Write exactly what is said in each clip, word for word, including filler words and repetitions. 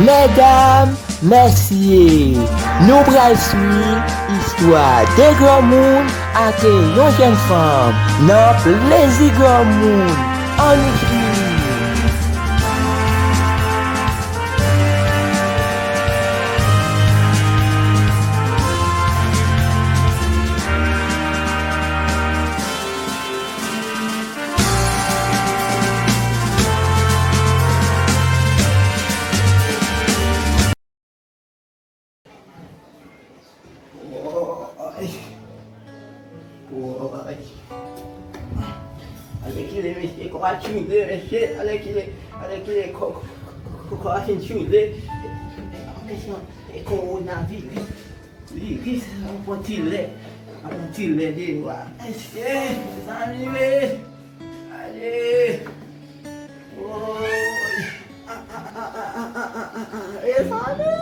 Medam, mesye, nou pral swiv istwa de granmoun ak yon jèn fanm nan Plezi Granmoun. Ann nou swiv! Woy. Woy. Alèkile, mesye, kò a tchoule, mesye. Alèkile, alèkile, kò, kò, kò, kò a fin tchoule. Kesyon, e kowonaviris. Viris, an pran ti lè, an pran ti lè deyò a. Mesye, mezanmi, men. Ale. Woy. A, a, a, mezanmi.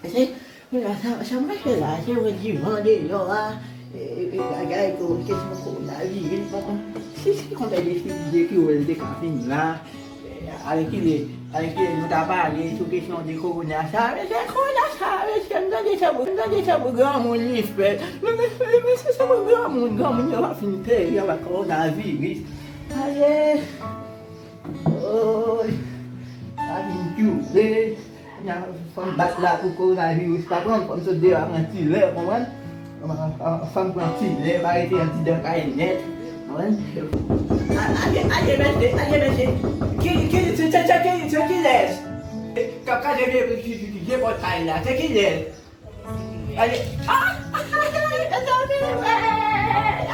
Se, se, sa, sa m mache la, se wè divan deyò a, e, e, bagay, ko, kesyon kowonaviris, bon, si, si konbyen de, de ki wè l te ka vin la, e, alèkile, alèkile, nou ta pale sou kesyon de kowona sa, mesye, kowona sa, mesye, m tande se pou, m tande se pou granmoun li fèt, men, men, men, men se, se pou granmoun, granmoun yo va fin peri anba kowonaviris. Aye. Oy, sa vin dure. Kounya, fò m bat la pou kowonaviris pa pran m, fò m sot deyò a pran ti lè, w konprann? Fò m pran ti lè, pa rete anndidan kay nèt, w konprann? A, ale, ale, mesye, ale, mesye. Ki, ki, se, se, se ki, se kilès? K ap kraze vye, vye, vye, vye pòt kay la, se kilès? Ale, a, ale, mezanmi, wè,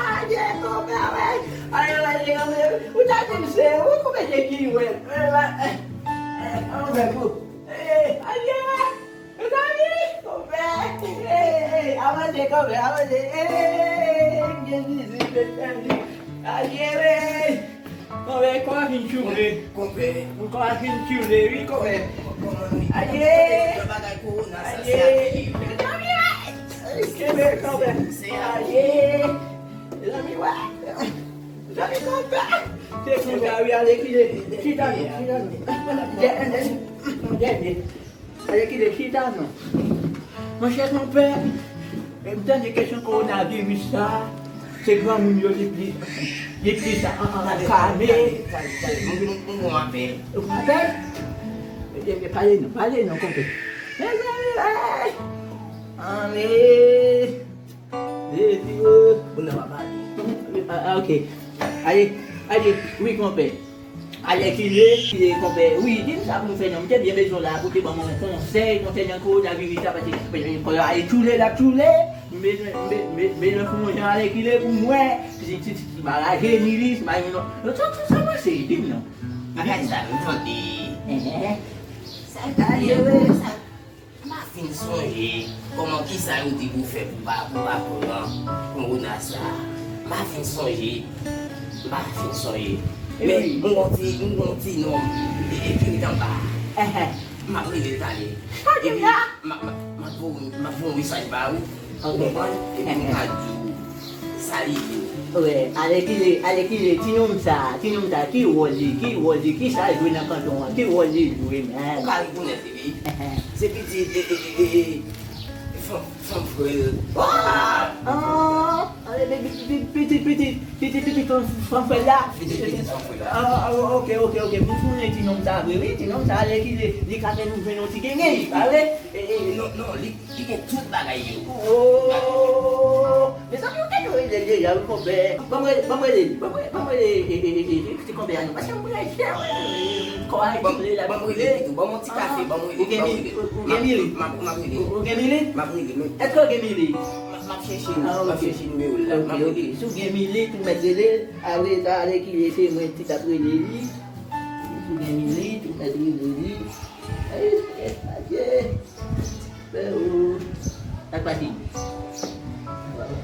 ale, konpè, wè, ale, wè, ale, konpè, ou ta di m se ou, konpè, se ki, wè, wè, wè, konpè, pou, e, ale, mezanmi, konpè, e, e, avanse, konpè, avanse, e, gen vizit, mezanmi, ale, wè. Konpè, kò a fin tchoule. Konpè. Kò a fin tchoule, wi, konpè. Kòman wi? Aye! Nan bagay kowona sa, se aye! Aye! Mezanmi, wè! Kenbe, konpè. Se aye! Mezanmi, wè! Mezanmi, konpè! Se konsa, wi, alèkile. Chita nou, chita nou. Dènye, dènye. Alèkile, chita non. Monchè konpè, m tande kesyon kowonaviris sa, se granmoun yo li pli, li plis an, an, an, ankame. Tande, tande, tande. Mwen gen yon, yon apèl. Yon apèl? E, e, pale non, pale non, konpè. Mezanmi, ay! Anmwey! Jezi, o. Moun nan pa pale. A, a, ok. Ale, ale, wi, konpè. Alèkile, kile, konpè. Wi, di m sa pou nou fè non. M te byen bezwen w la pou te ban mwen yon konsèy konsènan kowonaviris la, paske, paske kò a e tchoule, l ap tchoule. M bezwen, m be-, m be-, m bezwen fè yon jan alèkile pou m wè. Si, si, si, si bagay jeni li, si bagay non. Non, sa, sa, sa pase, di m non. Bagay sa, nou tande. Enhen. Sa ta ye, wi, sa. M pa fin sonje kòman kisa yo di pou fè pou pa, pou pa pran kowona sa. M pa fin sonje. M pa fin sonje. Men, m gon ti, m gon ti nonm, e, e, ki ret anba. M ap rele l talè. Epi, m ap, m ap, m ap voye, m ap voye yon mesaj ba ou. Ou konprann? Epi m ka di w sa li ye. Wè, alèkile, alèkile, ti nonm sa, ti nonm sa, ki wòl li, ki wòl li, kisa l jwe nan kanton an, ki wòl li jwe menm? Ou ka rekonèt li, wi. Se pitit, e, e, e, e, e, fanm, fanm frè l. Ah! Ah! Ale, pitit, pitit, pitit, pitit, pitit fanm, fanm frè l la. Pitit, pitit fanm frè l la. Ah, ah, ok, ok, ok. M konnen ti nonm sa vre, wi, ti nonm sa, alèkile, li ka fè nou jwenn yon ti genyen, pa vre? E, e, non, non, li Li gen tout bagay yo. Oh! Mezanmi, ou te dwe rele l deja, wi, konpè. Ban m rele, ban m rele li, ban m rele, ban m rele, e, e, e, e, e, ti konpè a non. Paske m prese, wi. Kò a tchoule, l ap tchoule. Ban m rele li tou. Ban m yon ti kafe, ban m rele li, ban m rele li. Ou gen milit? M ap, m ap, m ap rele li. Ou, ou gen milit? M ap rele li, men. Èske ou gen milit? M ap, m ap chèche l, m ap chèche nimewo l la. M ap rele li. Ok, ok. Si w gen milit, ou mèt rele l. Apre sa, alèkile, se mwen ki t ap rele li. Si w gen milit, ou mèt rele li. Ey, ey, adye. Freo. Sa k pase?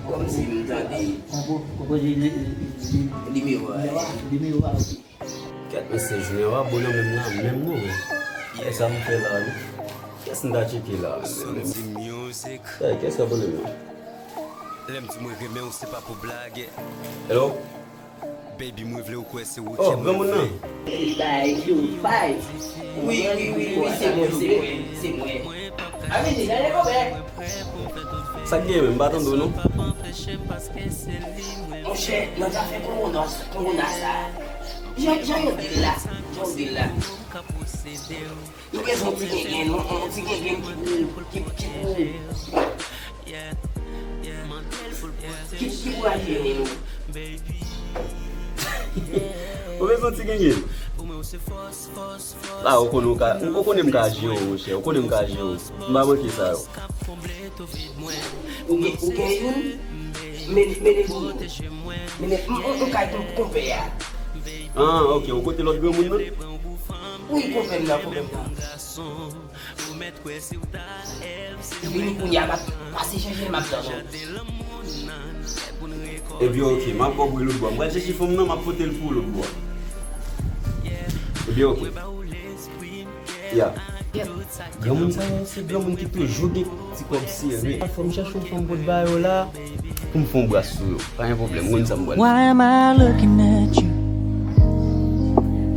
Kòmsi m tande. Konpo-, konpoze li, li, li, nimewo a. Nimewo a, nimewo a, ok. Kèt, mesye Junior, w ap bon nan menm nan, menm non, men. Kiyès sa m fè la, non? Kiyès m ta tcheke la, menm? Santi Music. Ey, kiyès k ap rele m nan? Lè m di mwen renmen w, se pa pou blag. Hello? Baby, mwen vle w kwè se ou ki mwen vle. Oh, granmoun nan. Bay, yo, bay. Wi, wi, wi, wi, se mwen, se mwen, se mwen. A vini, gade konbyen. Sa k gen menm, m pa tande w non. Monchè, nan zafè kowona, kowona sa. Jan, jan yo di l la, jan yo di l la. Nou bezwen yon ti gengen, yon, yon ti gengen ki pou, ki, ki pou, ki, ki pou raje nou. Ou bezwen yon ti gengen? La, ou konnen ou ka, ou konnen m ka jere w, monchè. Ou konnen m ka jere w. M pa manke sa yo. Ou gen, ou gen youn? Men, mennen pou mwen. Mennen, m, m, m kay kon, konpè a. Ah, ok. Ou kote lòt granmoun nan? Wi, konpè m nan, konpè m nan. Li vini kounye a, m ap pase chèche l, m ap tann ou. Ebyen, ok, m ap ba w bri lòt bò. M pral chèche fanm nan, m ap pote l pou ou lòt bò. Ebyen, ok. Ya. Granmoun sa yo, se granmoun ki toujou gen ti kòb sere. Fò m chèche yon fanm pou t ba yo la, pou m fè yon bras sou yo. Pa gen pwoblèm, ou konn sa m pral fè. Why am I looking at you?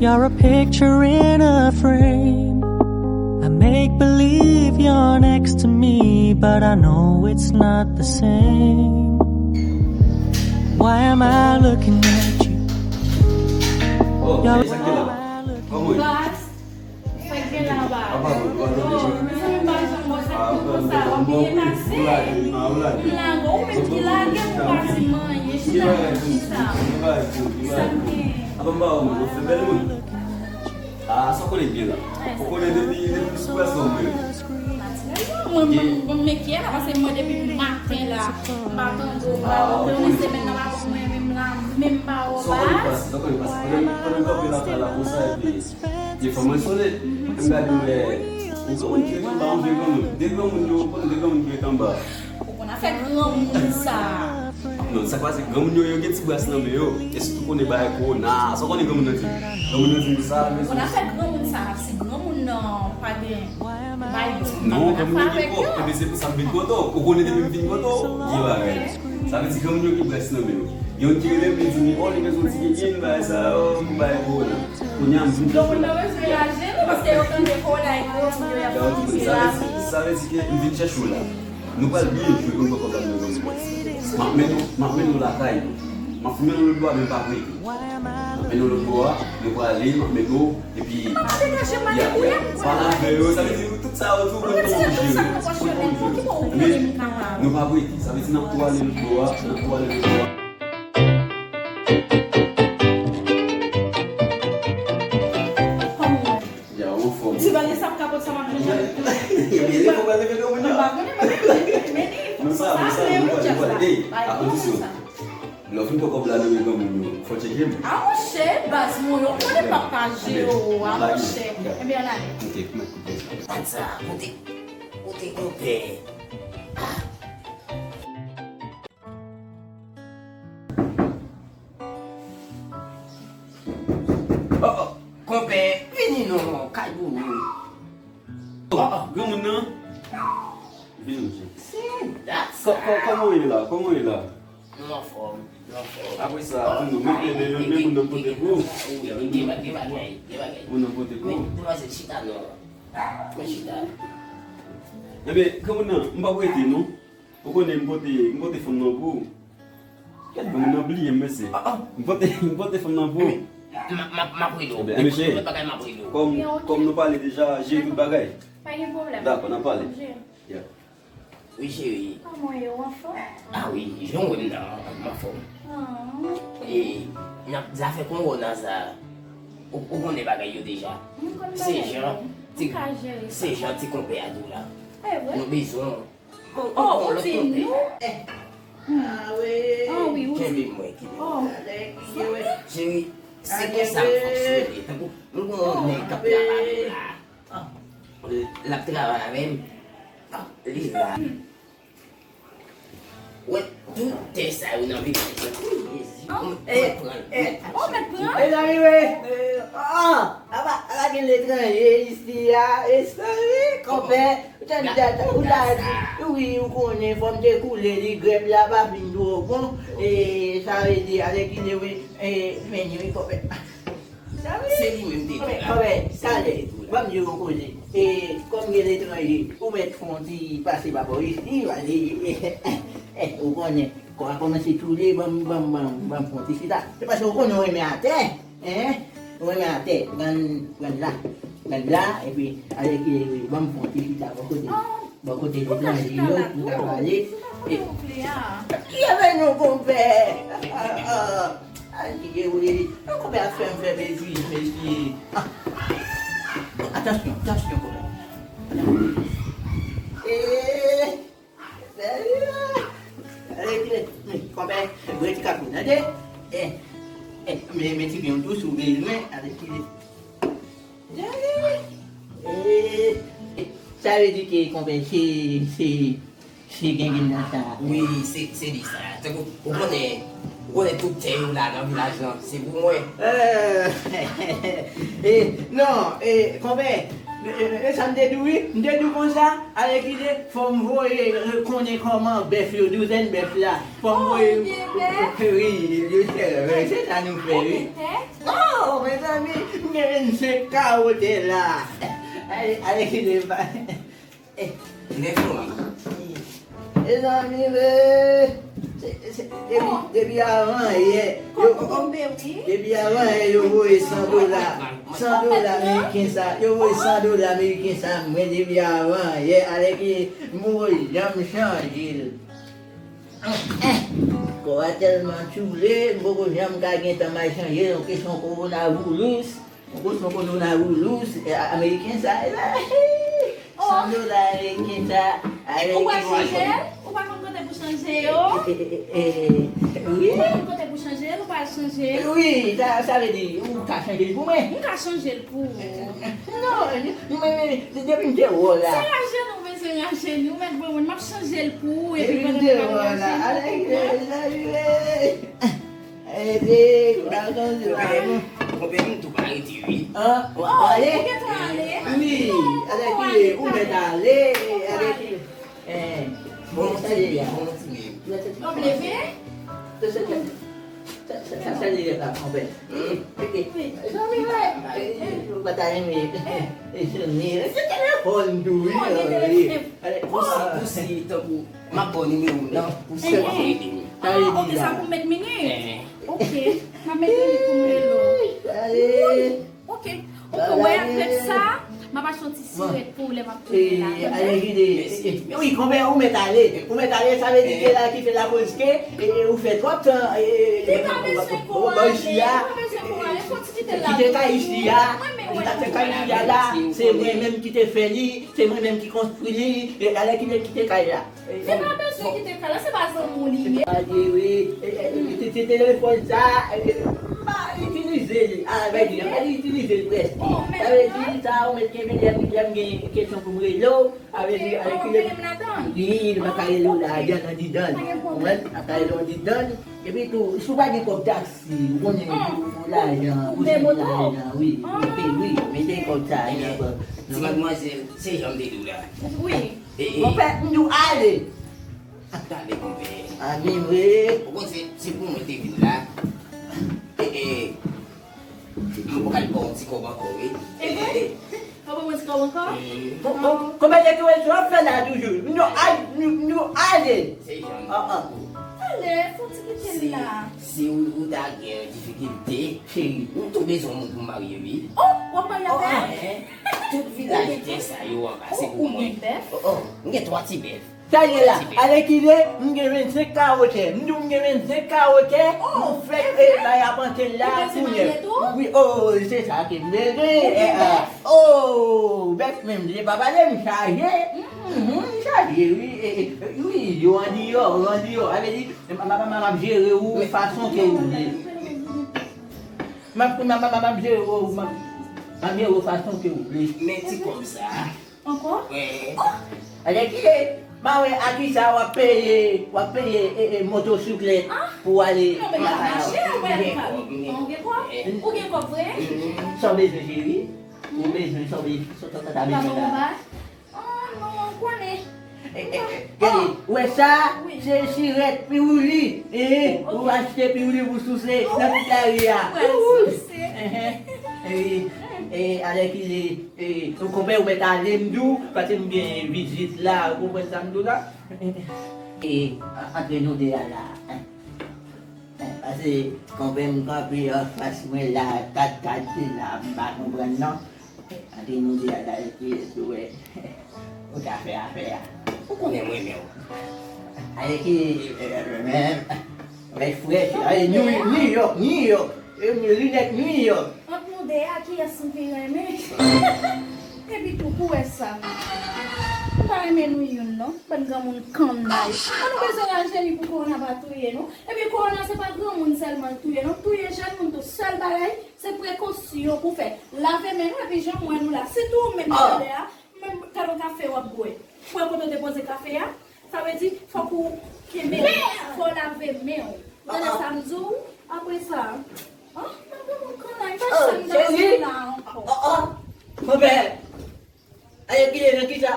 You're a picture in a frame. I make believe you're next to me, but I know it's not the same. Why am I looking at you? Oh, you're sa ki la? Kòman? Sa k gen la ba? Mezanmi, m pa janm wè sa ki konsa, w ap byen pase. M lage w, ou menm ki lage m, ou pa di m anyen. Chita, chita. Sa k gen? Apa m pa wè w, ou fè bèl moun. Ah, sa w konnen byen la. Ou konnen depi, depi m sou pèsòn mwen. Mwen, mwen, mwen, men kiyès la, paske mwen depi maten la, m pa tande w, m pa wè w, yon semèn nan m ap mwen menm la, menm m pa wè w. Sa w konnen pase, sa w konnen pase. Pandan, pandan m kanpe lakay la konsa, epi Telefòn mwen sonnen. M gade m wè yon granmoun ki ret anba, yon vye granmoun. De granmoun yo, ou konnen de granmoun ki ret anba. Ou konn afè granmoun sa. Non, sa k pase, granmoun yo, yo gen ti bras nan men yo. E sitou konnen bagay kowona, sa w konnen granmoun nan di. Granmoun nan di m sa, men ou konn afè granmoun sa, si granmoun nan pa gen bagay yo. Non, granmoun yo gen kòb, epi se pou sa m vin kote w. Ou konnen depi m vin kote w, gen bagay. Sa vle di granmoun yo gen bras nan men yo. Gen youn ki rele m, li di m, oh, li bezwen ti kenken, bagay sa yo, pou bagay kowona. Kounye a, m vin chèche w la. Granmoun nan bezwen raje, wi, paske yo tande kowona e granmoun yo, y ap fè yon ti raje. Sa vle di, sa vle di ke m vin chèche w la. Nou pral byen jwe, nou poko pral jwe. M ap mennen w, m ap mennen w lakay nou. M ap mennen w lòt bò a, men m pa prete. M ap mennen w lòt bò a, nou prale, m ap mennen w, epi, ya, ya, pale avè yo, sa vle di, tout sa yo tou, konn kòman pou jere, konn kòman pou jere. Men, nou pa prete, sa vle di, n ap tou ale lòt bò a, n ap tou ale lòt bò a. Ya, ou anfòm. Ti bagay sa m kapot sa m ap jwenn. Ebyen, li fò pral leve granmoun nan. M pa konnen, mwen menm, men, men, men, sa, men sa, nou pral, nou pral. Ey, a kondisyon. Lè w fin pran kòb la nan men granmoun yo, fò w tcheke m. A monchè, baz mwen, ou konnen papa Jero, a monchè. Ebyen, ann ale. Ok, mèt koupe sa. Gad sa, kote, kote konpè? Ah. Oh, oh, konpè, vini non, kay pou ou. Oh, oh, granmoun nan. Vini, monchè. Se dat sa. Kò-, kò-, kòman w ye la? Kòman w ye la? Nou anfòm, nou anfòm. Apre sa, di nou, men, men, men, men moun nan pote pou ou. Wi, wi, gen ba-, gen bagay, gen bagay. Moun nan pote pou ou. Men, demwazèl, chita non. Men chita. Ebyen, granmoun nan, m p ap rete non. Ou konnen m pote, m pote fanm nan pou ou. Kèt, bon, m nan bliye m, mesye. Ah, ah. M pote, m pote fanm nan pou ou. M, m, m, m ap rele w. Ebyen, mesye, kòm, kòm nou pale deja, jere tout bagay. Pa gen pwoblèm. Dakò, n ap pale. Yeah. Wi, cheri. Kòman w ye, w anfòm? Ah wi, jan w wè m nan, m anfòm. Ah, ok. E, n ap, zafè kowona sa, ou, ou konnen bagay yo deja. M konn bagay yo. Se jan ti, se jan ti konpè a di w la. E vre? Nou bezwen w. Oh, ou di nou? Ah wi. Ah wi, ou di. Kenbe mwen, kenbe mwen. Oh. Cheri, se konsa m fonksyone. Tankou, m gon nèg k ap travay la. L ap travay avè m. Li la. Wè, tout tè sa yo nan vilaj la. Wi, Jezi. Mwen pran l. Mwen pran l. Mezanmi, wi. Ah, apa, apa gen letranje isi a? Mezanmi, konpè. Tann dat, ou ta di, wi, ou konnen, fò m te koule li, grèp la pa fin twò bon, e, sa vle di, alèkile, wi, e, men, wi, konpè. Se li menm te di la. Konpè, talè, ban m di w yon koze. E, kòm gen letranje, ou mèt fè yon ti pase pa bò isi, pase, e, ou konnen, kò a kòmanse tchoule, ban m, ban m, ban m, ban m fè yon ti chita. Se paske ou konnen ou renmen atè, en? Ou renmen atè, pran, pran la, pran la, epi, alèkile, ban m fè yon ti chita bò kote. Bò kote letranje yo, nou ka pale. E, byenveni, konpè. Ah, ah. Ay, ki gen wi. Non, konpè ap fè m fè betiz, mesye. Ah. Atansyon, atansyon, konpè. Eh, eh, konpè, bwè ti kafou, tande? Eh, eh, men, men ti byen dous ou bezwen, alèkile. Eh, eh, sa vle di ke, konpè, se, se, se gengen nan sa. Wi, se, se li sa. Tankou, ou konnen, ou konnen tout tè yo la nan vilaj lan, se pou mwen. Eh, eh, non, eh, konpè, eh, eh, eh, sa m te di w, wi, m te di w konsa, alèkile, fò m voye, eh, konnen kòman bèf yo, douzèn bèf la. Fò m voye, wi, yo chè, se sa nou fè, wi. Oh, mezanmi, m gen vennsenk kawo tè la. Ale, ale, kile pa. Mezanmi, se, se, depi, depi avan yè, yo, depi avan yè, yo voye san dola, san dola ameriken sa, yo voye san dola ameriken sa, mwen depi avan yè, alèkile m poko janm chanje l. Kò a tèlman tchoule, m poko janm ka gentan m al chanje l, yon kesyon kowonaviris, yon kesyon kowonaviris, e, a-, ameriken sa, e la, san dola ameriken sa, ameriken sa. Ou pa chanje l? Ou pa konn kote pou chanje yo? E, e, e, e, wi. Ou pa konn kote pou chanje l, ou pa chanje l? Wi, sa, sa vle di, ou ka chanje l pou mwen? M ka chanje l pou ou. Non, men, men, men, depi m te wè w la. Se raje nou bezwen raje li. Ou mèt ban mwen, m ap chanje l pou ou, epi pandan m ap raje li, ou konprann? Epi, ou pa konn di la, non. Konpè, m tou pa rete, wi. An? Oh, ou gentan ale? Wi, alèkile, ou mèt ale, alèkile. Eh, bon, sa ye a. Bon, ti men. Bon, leve. Sa, sa, sa, sa, sa li la, konpè. Eh, eh, eh, zanmi mwen. Eh, ou pa ta renmen. Eh, zanmi, se telefòn tou, wi. Oh, gen telefòn. Ale, pou si, pou si, tankou, m ap ba w nimewo m nan, pou si w ap rele m. Ah, ok, sa pou m met minit. Eh. Ok, m ap met minit pou m rele w. Ale. Ok. Ou konn wè, apre sa, m ap achte yon ti sirèt pou ou lè m ap tounen la, tande? Wi, konpè, ou mèt ale. Ou mèt ale, sa vle di ke la ki fè lakoz ke, e, e, ou fè twòp tan, e, e, li pa bezwen ke w ale, li pa bezwen ke w ale, fò w ti kite l la. Kite kay isi a. Mwen menm, mwen menm. Kite kay isi a la, se mwen menm ki te fè li, se mwen menm ki konstwi li, e, alèkile kite kay la. Li pa bezwen kite kay la, se pa zanmi w li ye. Ade wi, e, e, e, te, te, telefòn sa, e, e, m pa itilize li. A, vle di, m pa itilize l prèske. Sa vle di, sa, ou mèt gen, lè m, lè m gen kesyon pou m rele w, sa vle di, alèkile, wi, m pa ka rele w lajan nan didan. Ou konprann? M pa ka rele w didan. Epi tou, si w pa gen kòb taksi, ou konnen pou, pou lajan, pou sèvi lajan, wi. Mete, wi, mete kòb sa nan, nan, ti madmwazèl, se jan m te di w la. Wi. E, e. Konpè, m di w ale. Gade, konpè. A, men vre. Ou konn se, se pou mwen te vin la. E, e. M pral ba w ti kòb ankò, wi. E vre? W ap ban mwen ti kòb ankò? Mm. Kon-, kon-, konpè, se tou, se w ap fè la toujou. M di w al-, m di w ale. Se jan. Ah, ah. Ale, fò w ti kite l la. Si, si ou, ou ta gen difikilte, cheri, m tou bezwen yon moun pou m marye, wi. Oh, w ap marye avè m? Tout vilaj tè sa yo anba, se pou mwen. Oh, oh, m gen twa ti bèf. Sa ye la, alèkile, m gen vennsenk kawo tè. M di w m gen vennsenk kawo tè, m fèk, e, bay apante l la, kounye. Wi, oh, se sa ke m bezwen. Oh, bèf menm, se pa pale, m chaje. Mhm, m chaje, wi. E, e, wi, yo andeyò, yo andeyò. Sa vle di, m, m, m, m ap jere ou fason ke ou vle. M ap, m ap, m ap, m ap jere w, m ap, m ap jere w fason ke w vle. Men ti kòb sa. Ankò? Wi. Oh! Alèkile, m a wè a kisa w ap peye, w ap peye, e, e, motosiklèt pou w ale lakay ou. Non, men l ap mache, ou pa gen kòb. Ou gen kòb vre? Sa w bezwen, cheri? Ou bezwen, sa w bezwen, sa w ta, ta, ta bezwen la? Gade, ou wè sa? Se sirèt piwouli. Ou achte piwouli pou souse nan tout lari a. Alèkile, konpè, ou mèt ale, m di w, paske m gen vizit la, ou konprann sa m di w la? Antre nou de a la. Paske konpè m kanpe anfas mwen la, kat kat de la, m pa konprann non. Antre nou de a la epi epi wè. Ou ka fè afè a. Ou konnen mwen renmen w. Ale ki men frè, ale New York, New York. Linèt New York. Ant nou de a, kiyès m pi renmen? Epi tou, pou wè sa. M pa renmen nou youn non. Bann granmoun kannay. An nou bezwen rajeuni pou kowona pa touye nou. Epi kowona se pa granmoun sèlman l touye non. Touye jèn moun tou. Sèl bagay, se prekosyon pou fè. Lave men nou epi jan m wè nou la. Sitou ou menm ki talè a, menm kado kafe w ap bwè. Ou wè kote w te poze kafe a? Sa vle di, fòk ou kenbe l. Fò w lave men w. Ou tande sa m di w? Apre sa, an, nan granmoun kannay, pa janm nan la ankò. Konpè, alèkile nan kisa,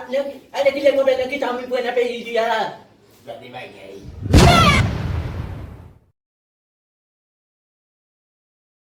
alèkile konpè nan kisa m pran nan peyi isi a la. Gade bagay.